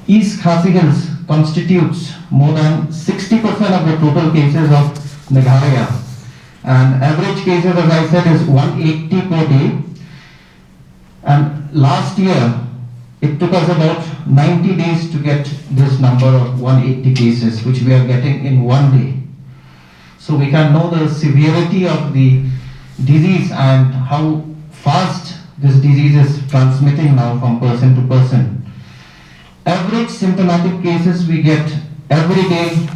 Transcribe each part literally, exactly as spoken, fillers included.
East Khasi Hills constitutes more than sixty percent of the total cases of Meghalaya, and average cases, as I said, is one eighty per day. And last year, it took us about ninety days to get this number of one eighty cases, which we are getting in one day. So we can know the severity of the disease and how fast this disease is transmitting now from person to person. Average symptomatic cases we get every day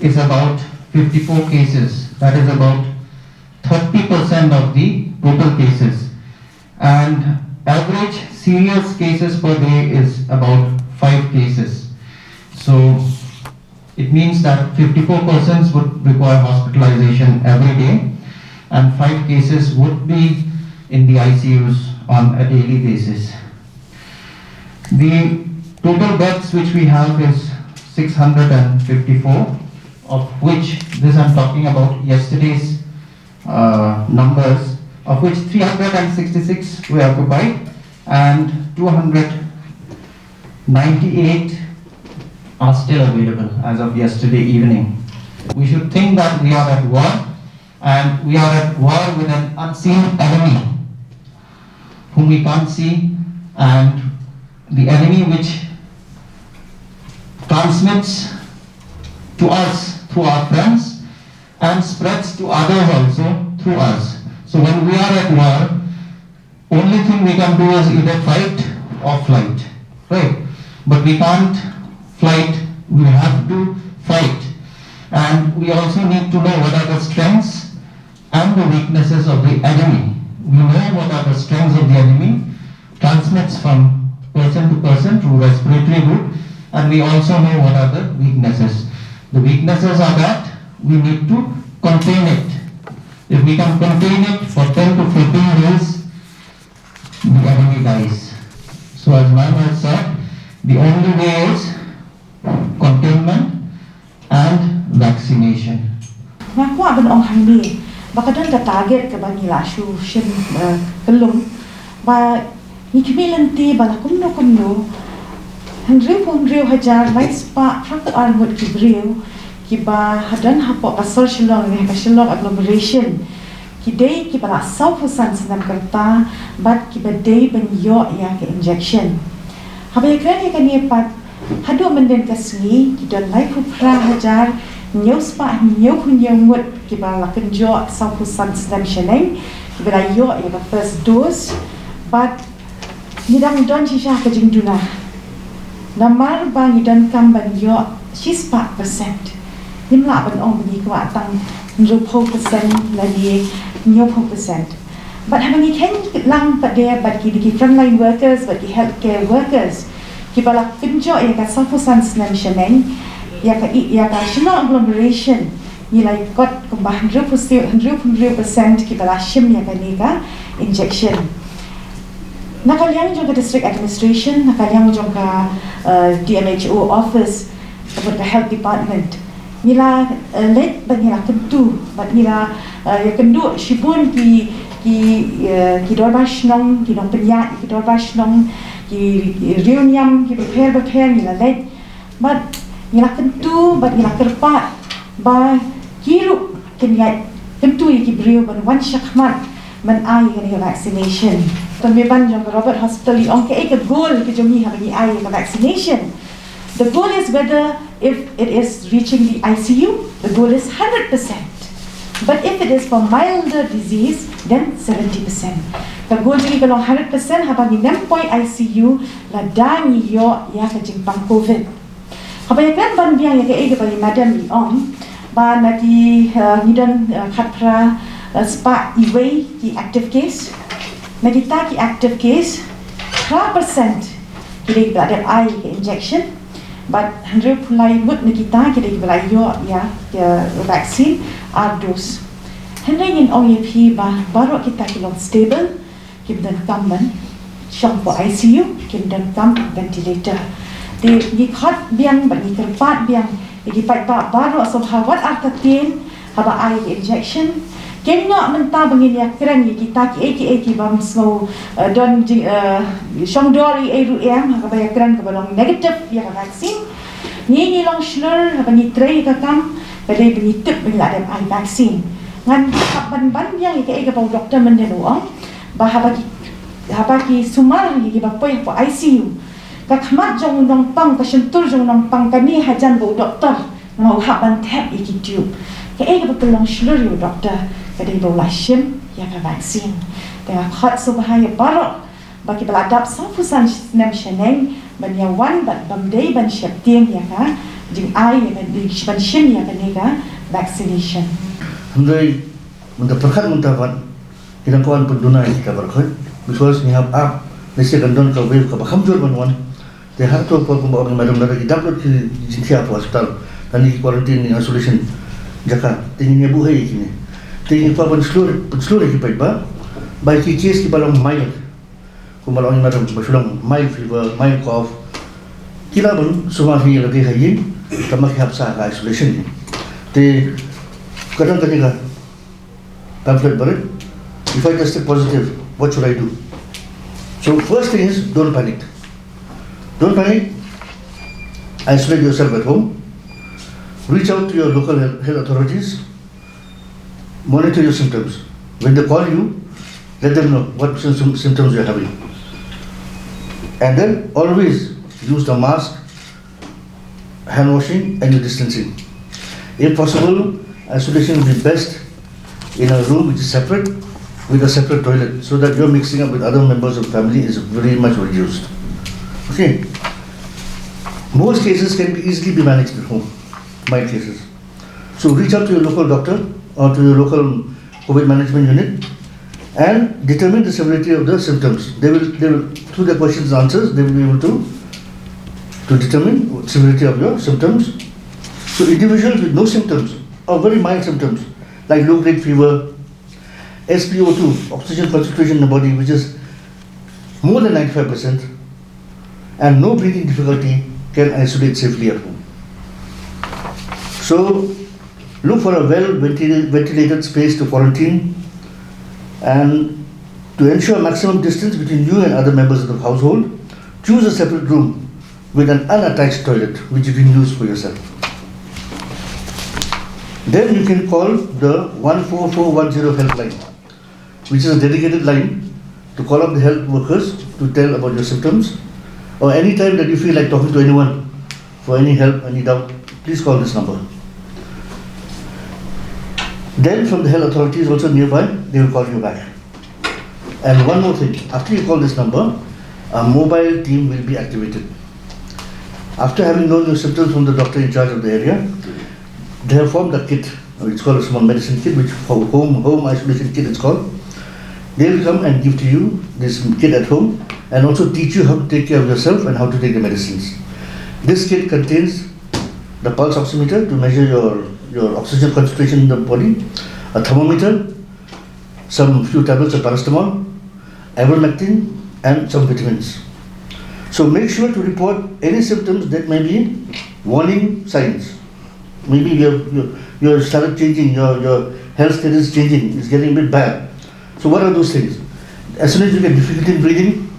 is about fifty-four cases. That is about thirty percent of the total cases. And average serious cases per day is about five cases. So it means that fifty-four persons would require hospitalization every day, and five cases would be in the I C Us on a daily basis. The total beds which we have is six hundred fifty-four, of which, this I'm talking about yesterday's uh, numbers, of which three hundred sixty-six were occupied and two hundred ninety-eight are still available as of yesterday evening. We should think that we are at war, and we are at war with an unseen enemy whom we can't see, and the enemy which transmits to us through our friends and spreads to others also through us. So when we are at war, only thing we can do is either fight or flight, right? But we can't flight, we have to fight. And we also need to know what are the strengths and the weaknesses of the enemy. We know what are the strengths of the enemy, transmits from person to person through respiratory route, and we also know what are the weaknesses. The weaknesses are that we need to contain it. If we can contain it for ten to fifteen days, the enemy dies. So as Ma'am has said, the only way is containment and vaccination. Nga kwah ban ong hangne ba ka don ka target kaba ngi la shu shim, eh, kyllum, ba ngi khmih lynti ba la kumno kumno hynriewphew hynriew hajar lai spah phra phew ar ngut ki briew kiba ha don hapoh ka sor Shillong ne ka Shillong agglomeration, ki dei kiba la sawphew san snem ka rta bad kiba dei ban ïoh ïa ka injection. Haba ïakren ïa kane pat, haduh mynhynnin ka sngi ki don laiphew phra hajar hynñiew spah hynñiewphew hynñiew ngut kiba la kynjoh sawphew san snem shaneng kiba la ïoh ïa ka first dose. Bad ngi dang don shisha ka jingduna namar ba ngi donkam ban ïoh shispah percent. Ngim lah ban ong ba ngi kwah tang hynriewphew percent lane hynñiewphew percent. Bad haba ngi kheiñ lang pat de bad ki, ki frontline workers bad ki healthcare workers kiba la kynjoh ïa ka sawphew san snem shaneng ïa ka, ïa ka Shillong agglomeration, ngi la ïakot kumba hynriewphew, hynriewphew hynriew percent kiba la shim ïa kane ka injection. Na ka liang jong ka district administration, na ka liang jong ka, eh, D M H O office, ka health department, ngi la, eh, leit bad ngi la kyntu bad ngi la, eh, ïakynduh shibun ki, ki, eh, ki dorbar shnong, ki nongpynïaid ki dorbar shnong, ki, ki riewniam kiba pher ba pher ngi la leit bad ngi la kyntu bad ngi la kyrpad ba ki ruh kin ïa kyntu ïa ki briew ban wan shakhmat ban ai ïa ka vaccination. Te me ban jong ka Robert Hospital i ong kaei ka goal ka jong ngi haba ngi ai ïa ka vaccination. The goal is whether if it is reaching the I C U, the goal is hundred percent. But if it is for milder disease, then seventy percent. Ka goal jong ngi ka long hundred percent, haba ngi nem poi I C U lada ngi ïoh ïa ka jingpang covid. Haba ïakren ban biang ïa kaei kaba i madam i ong, ba na ki, eh, ngi don, eh, khatphra, eh, spah iwei ki active case. Na kita ki active case, phra percent ki dei kiba la dep ai ka injection. Bad hynriewphew lai ngut na kita ki dei kiba la ïoh ïa ka vaccine ar dose. Hynrei ngin ong ïa phi ba baroh kita ki long stable, kim donkam ban shong hapoh I C U, kim donkam ventilator. Te ngi khot biang bad ngi kyrpad biang ïa ki paidbah baroh sngewbha wat artatien haba ai ka injection, Kynnoh mynta ba ngin ïakren ïa kita kiei kiei ki bym sngew, eh, don jing, eh, shong dor ei ei ruh em, ha kaba ïakren kaba long negative ïa ka vaccine. Ngi ngi long shlur haba ngi trei ka kam, ka dei ba ngi tip ba ngi la dep ai vaccine. Ngan hap ban ban biang ïa kaei kaba u doktor Myndon u ong, ba haba ki, haba ki sumar ïa kiba poi hapoh I C U, ka khmat jong u nongpang, ka shyntur jong u nongpang ka ne hajan ba u doktor nga u hap ban thep ïa ki tube. Kaei kaba pynlong shlur ïa u doktor, ka dei ba u la shim ïa ka vaccine. Te nga khot sngewbha ïa baroh ba kiba la dap sawphew san snem shaneng ban ïa wan bad bym dei ban sheptieng ïa ka jingai ïa ka, ban shim ïa kane ka vaccination. Hynrei mynta pyrkhat mynta pat, ki dang kwah pynduna ïa kita baroh khoit, because ngi hap ap lehse kan don ka wave kaba kham jur ban wan. Te hato por kumba ong i madam, lada ki dap lut ki jingthiah hapoh hospital, lane ki quarantine ne isolation jaka, te ngin ïa buh hi ïa kine. Te ngi kwah pynshlur, pynshlur ïa ki paidbah ba ïa ki case kiba long mild, kumba la ong i madam, ba shu long mild fever, mild cough, ki lah ban sumar hi lade ha ïing, tangba ki hap sah ha ka isolation. Te ka don kane ka pamphlet ba rit, "If I tested positive, what should I do?" So first thing is, don't panic. Don't panic. Isolate yourself at home. Reach out to your local health health authorities. Monitor your symptoms. When they call you, let them know what sym- symptoms you're having. And then always use the mask, hand washing, and your distancing. If possible, isolation will be best in a room which is separate with a separate toilet, so that your mixing up with other members of family is very much reduced. Okay. Most cases can be easily be managed at home, mild cases. So reach out to your local doctor or to your local COVID management unit and determine the severity of the symptoms. They will, they will, through the questions and answers, they will be able to, to determine severity of your symptoms. So individuals with no symptoms or very mild symptoms like low grade fever, S P O two, oxygen concentration in the body, which is more than ninety-five percent, and no breathing difficulty can isolate safely at home. So, look for a well ventilated space to quarantine, and to ensure maximum distance between you and other members of the household, choose a separate room with an unattached toilet which you can use for yourself. Then you can call the one four four one zero helpline, which is a dedicated line to call up the health workers to tell about your symptoms, or anytime that you feel like talking to anyone for any help, any doubt, please call this number. Then from the health authorities also nearby, they will call you back. And one more thing, after you call this number, a mobile team will be activated. After having known your symptoms from the doctor in charge of the area, they have formed a kit. It's called a small medicine kit, which ho- home home isolation kit it's called. They will come and give to you this kit at home and also teach you how to take care of yourself and how to take the medicines. This kit contains the pulse oximeter to measure your, your oxygen concentration in the body, a thermometer, some few tablets of paracetamol, ivermectin, and some vitamins. So make sure to report any symptoms that may be warning signs. Maybe your your your started changing, your your health status is changing, it's getting a bit bad. So what are those things? As soon as you get difficulty in breathing,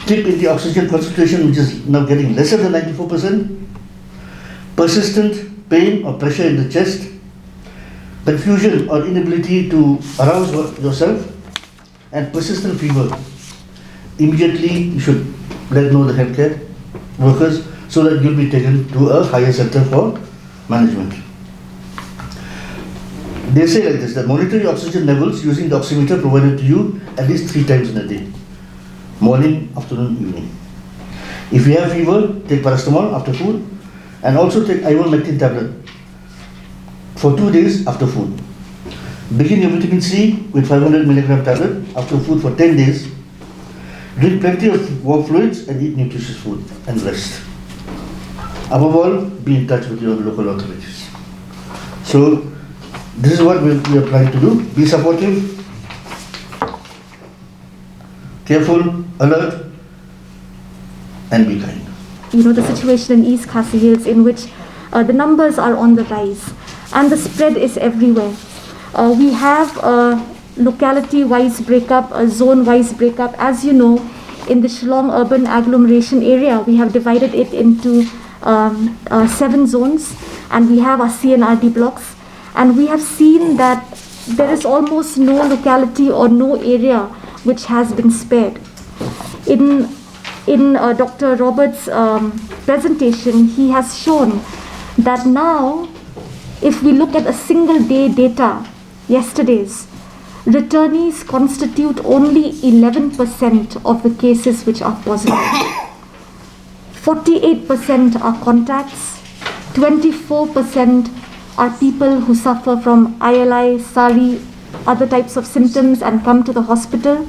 dip in the oxygen concentration, which is now getting lesser than ninety-four percent, persistent pain or pressure in the chest, confusion or inability to arouse yourself, and persistent fever, immediately you should let know the healthcare workers so that you'll be taken to a higher center for management. They say like this, that monitor your oxygen levels using the oximeter provided to you at least three times in a day, morning, afternoon, evening. If you have fever, take paracetamol after food and also take ivermectin tablet for two days after food. Begin your vitamin C with five hundred milligram tablet after food for ten days. Drink plenty of warm fluids and eat nutritious food and rest. Above all, be in touch with your local authorities. So, this is what we, we are trying to do. Be supportive, careful, alert, and be kind. You know, the situation in East Khasi Hills, in which uh, the numbers are on the rise and the spread is everywhere. Uh, we have a locality-wise breakup, a zone-wise breakup. As you know, in the Shillong urban agglomeration area, we have divided it into um, uh, seven zones, and we have our C and R D blocks. And we have seen that there is almost no locality or no area which has been spared. In, in uh, Doctor Roberts' um, presentation, he has shown that now, if we look at a single day data, yesterday's, returnees constitute only eleven percent of the cases which are positive. forty-eight percent are contacts, twenty-four percent are people who suffer from I L I, SARI, other types of symptoms and come to the hospital,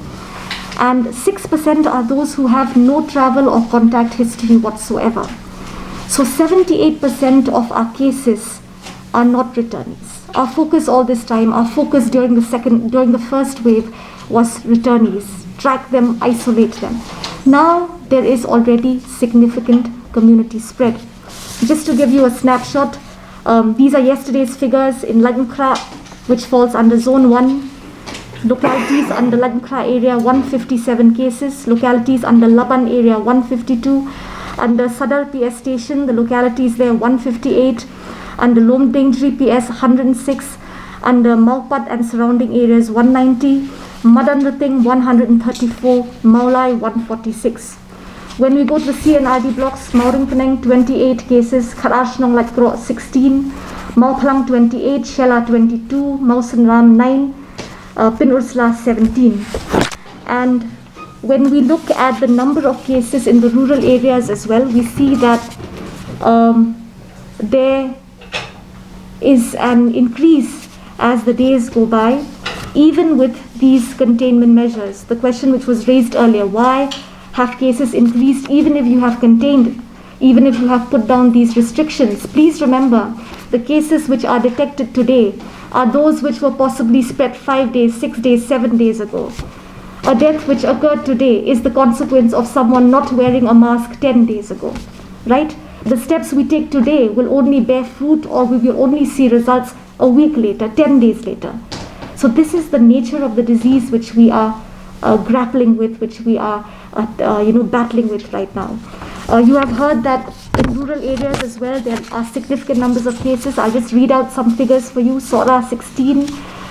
and six percent are those who have no travel or contact history whatsoever. So seventy-eight percent of our cases are not returnees. Our focus all this time, our focus during the second, during the first wave was returnees. Track them, isolate them. Now there is already significant community spread. Just to give you a snapshot, um, these are yesterday's figures in Laitumkhrah, which falls under zone one. Localities under Laitumkhrah area, one fifty-seven cases. Localities under Laban area, one fifty-two. Under Sadar P S station, the localities there, one fifty-eight. Under Lumdiengjri P S, hundred six. Under Mawpat and surrounding areas, one ninety. Madanrting, one hundred thirty-four. Mawlai, one forty-six. When we go to the C and R D blocks, Mawryngkneng, twenty-eight cases, Khatar Shnong Laitkroh, sixteen, Mawphlang, twenty-eight, Shella, twenty-two, Mawsynram, nine, uh, Pynursla, seventeen. And when we look at the number of cases in the rural areas as well, we see that um, there is an increase as the days go by, even with these containment measures. The question which was raised earlier, why have cases increased even if you have contained, even if you have put down these restrictions? Please remember, the cases which are detected today are those which were possibly spread five days, six days, seven days ago. A death which occurred today is the consequence of someone not wearing a mask ten days ago, right? The steps we take today will only bear fruit, or we will only see results a week later, ten days later. So this is the nature of the disease which we are uh, grappling with, which we are uh, uh, you know, battling with right now. Uh, you have heard that in rural areas as well, there are significant numbers of cases. I'll just read out some figures for you. Sohra, sixteen,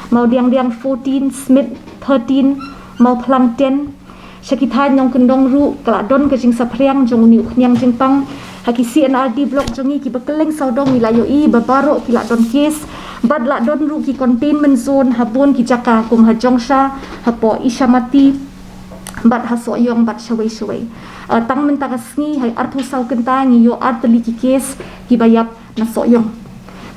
Mawdiangdiang, fourteen, Smit, thirteen, Mawphlang, ten. Sha ki thaiñ Nongkyndong ruh ka la don ka jingsaphriang jong une u khñiang jingpang. Ha ki C and R D block jong ngi kiba kylleng sawdong ngi la ïohi ba baroh ki la don case. Bad la don ruh ki containment zone ha bun ki jaka kum ha Jongsha, hapoh Ishamati, bad ha Sohiong bad shawei shawei. Uh, tang mynta ka sngi ha arphew saw kynta ngi ïoh artylli ki case kiba ïap na Sohiong.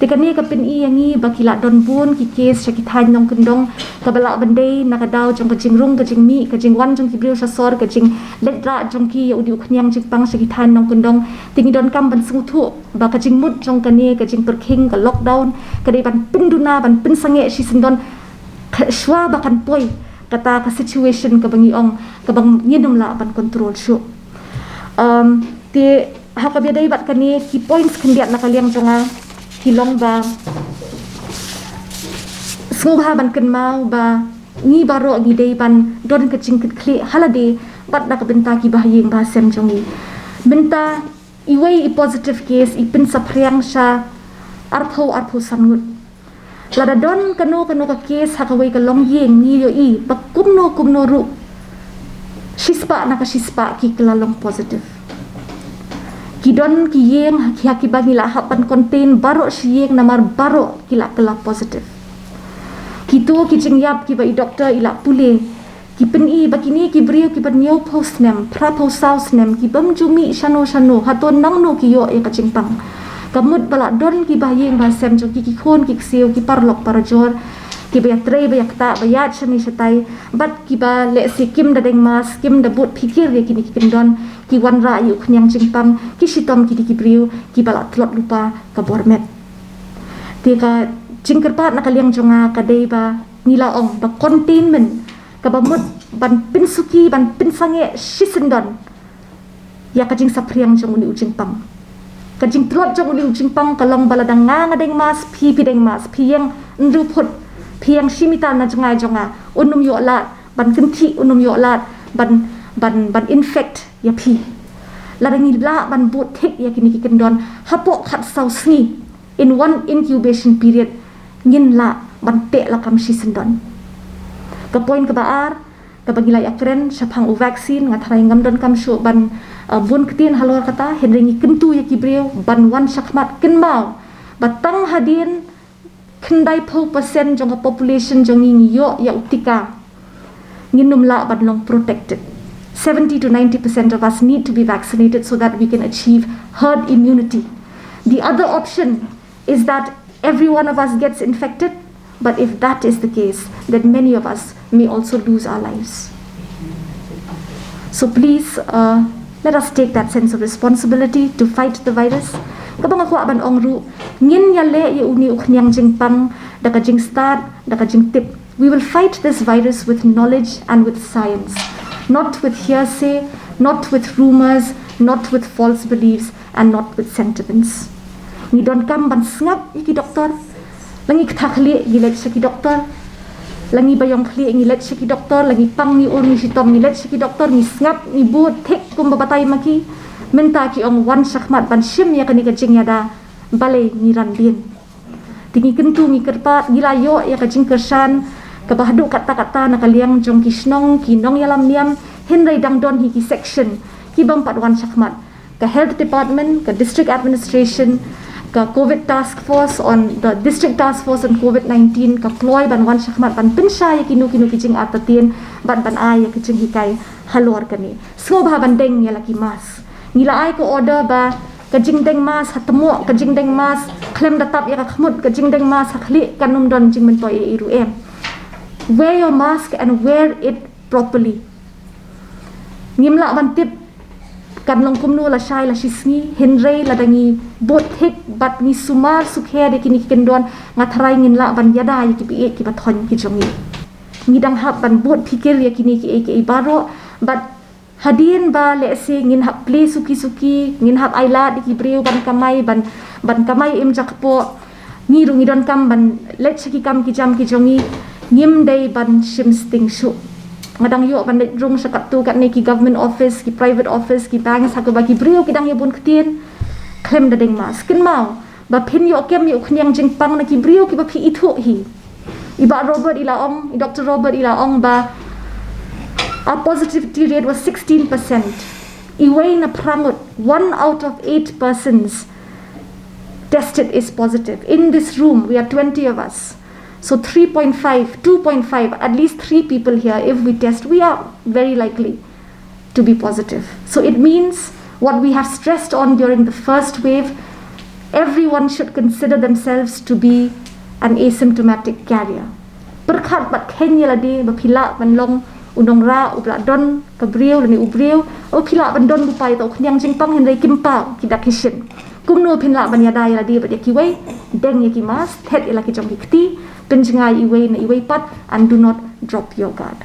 Te kane ka pyni ïa ngi ba ki la don bun ki case sha ki thaiñ Nongkyndong, kaba lah ban dei na ka daw jong ka jingrung ka jingmih, ka jingwan jong ki briew sha sor, ka jingleit rah jong ki ïa une u khñiang jingpang sha ki thaiñ Nongkyndong. Te ngi donkam ban sngewthuh ba ka jingmut jong kane ka jingpyrkhing, ka lockdown, ka dei ban pynduna, ban pynsangeh shisyndon, ka, shuwa ba kan poi kata ka situation kaba ngi ong, kaba ngin ym lah ban control shuh. Um, te ha kaba ïadei bad kane, ki points khyndiat na ka liang jong nga ki long ba, sngewbha ban kynmaw ba ngi baroh ngi dei ban don ka jingkitkhlieh ha lade bad na ka bynta ki bahaïing bahasem jong ngi. Mynta iwei i positive case i pynsaphriang sha arphew, arphew san ngut. Lada don kano kano ka case ha kawei ka longïing, ngi ïohi ba kumno kumno ruh shispah na ka shispah ki, ki la long positive. Ki don ki ïing ha ki, ha kiba ngi la hap ban contain baroh shi ïing namar baroh ki la kylla positive. Kito ki jingïap kiba i doktor i la pule, ki pyni ba kine ki briew kiba hynñiewphew snem, phraphew saw snem, ki bym ju mih shano shano, hato nangno ki ïoh ïa ka jingpang. Ka mut ba la don ki bahaïing bahasem jong ki, ki khun ki ksiew, ki paralok parajor, kiba ïatrei ba ïaktah, ba ïaid shane shatai, bad kiba lehse kim da deng mask, kim da bud phikir ïa kine ki kyndon, ki wanrah ïa u khñiang jingpang, ki shitom kine ki briew kiba la tlot lypa ka bor met. Te ka jingkyrpad na ka liang jong nga ka dei ba ngi la ong ba containment kaba mut ban pynsuki, ban pynsangeh shisyndon ïa ka jingsaphriang jong une u jingpang. Ka jingtlot jong une u jingpang ka long ba lada nga nga deng mask, phi phi deng mask, phi ïeng hynriew phut, Phi ïeng shi mitar na jngai jong nga, un ym ïoh lad ban kynthih, un ym ïoh lad ban ban ban infect ïa phi. Lada ngi lah ban bud thik ïa kine ki kyndon hapoh khatsaw sngi, in one incubation period, ngin lah ban teh lakam shisyndon. Ka point kaba ar kaba ngi la ïakren shaphang u vaccine, nga tharai ngam donkam shuh ban uh, bun ktien halor kata, hynrei ngi kyntu ïa ki briew ban wan shakhmat. Kynmaw ba tang hadien khyndai phew percent jong ka population jong ngi ngi ïoh ïa u tika, ngin ym lah ban long protected. Seventy to ninety percent of us need to be vaccinated so that we can achieve herd immunity. The other option is that every one of us gets infected, but if that is the case, then many of us may also lose our lives. So please, uh, let us take that sense of responsibility to fight the virus. Kaba nga kwah ban ong ruh, ngin ïaleh ïa une u khñiang jingpang da ka jingstad, da ka jingtip. We will fight this virus with knowledge and with science, not with hearsay, not with rumors, not with false beliefs, and not with sentiments. Ngi donkam ban sngap ïa ki doktor. La ngi ktha khlieh ngi leit sha ki doktor. La ngi baïong khlieh ngi leit sha ki doktor. La ngi pang ngi ur ngi shitom ngi leit sha ki doktor. Ngi sngap ngi bud thik kumba batai ma ki. Mynta ki ong wan shakhmat ban shim ïa kane ka jingïada. Balei ngi ran dien? Te ngi kyntu ngi kyrpad, ngi la ïoh ïa ka jingkyrshan kaba haduh katta katta na ka liang jong ki shnong, ki nongïalam niam, hynrei dang don hi ki section ki bym pat wan shakhmat. Ka health department, ka district administration, ka covid task force on the district task force on covid nineteen, ka kloi ban wan shakhmat ban pynshai ïa kino kino ki jingartatien bad ban ai ïa ki jinghikai halor kane. Sngewbha ban deng ïa la ki mask. Ngi la ai ka order ba ka jingdeng mask ha tmoh, ka jingdeng mask khlem da tap ïa ka khmut, ka jingdeng mask ha khlieh kan ym don jingmyntoi ei ei ruh em. Wear your mask and wear it properly. Ngim lah ban tip kan long kumno lashai la shisngi, hynrei lada ngi bud thik bad ngi sumar sukher ïa kine ki kyndon, nga tharai ngin lah ban ïada ïa ki baieit ki bathoiñ ki jong ngi. Ngi dang hap ban bud phikir ïa kine kiei kiei baroh bad hadien ba lehse ngin hap plie suki suki, ngin hap ailad ïa ki briew ban kamai, ban ban kamai im jakpoh. Ngi ruh ngi donkam ban leit sha ki kam ki jam ki jong ngi. Ngim dei ban shim sting shuh. Nga dang ïoh ban leit rung sha katto katne ki government office, ki private office, ki banks, ha kaba ki briew ki dang ïa bun ktien khlem da deng mask. Kynmaw ba phin ïoh kem ïa u khñiang jingpang na ki briew kiba phi ithuh hi. I Bah Robert i la ong, i Doctor Robert i la ong ba our positivity rate was sixteen percent. Iwei na phra ngut, one out of eight persons tested is positive. In this room, we are twenty of us. So three point five, two point five, at least three people here, if we test, we are very likely to be positive. So it means what we have stressed on during the first wave, everyone should consider themselves to be an asymptomatic carrier. Pyrkhat bad kheiñ ïa lade ba phi lah ban long u nongrah uba la don ka briew lane u briew, ba phi lah ban don lypa ïa uta u khñiang jingpang hynrei kim paw ki dak ki shin. Kumno phin lah ban ïada ïa lade bad ïa kiwei? Deng ïa ki mask, thet ïa la ki jong ki kti, pynjngai iwei na iwei pat, and do not drop your guard.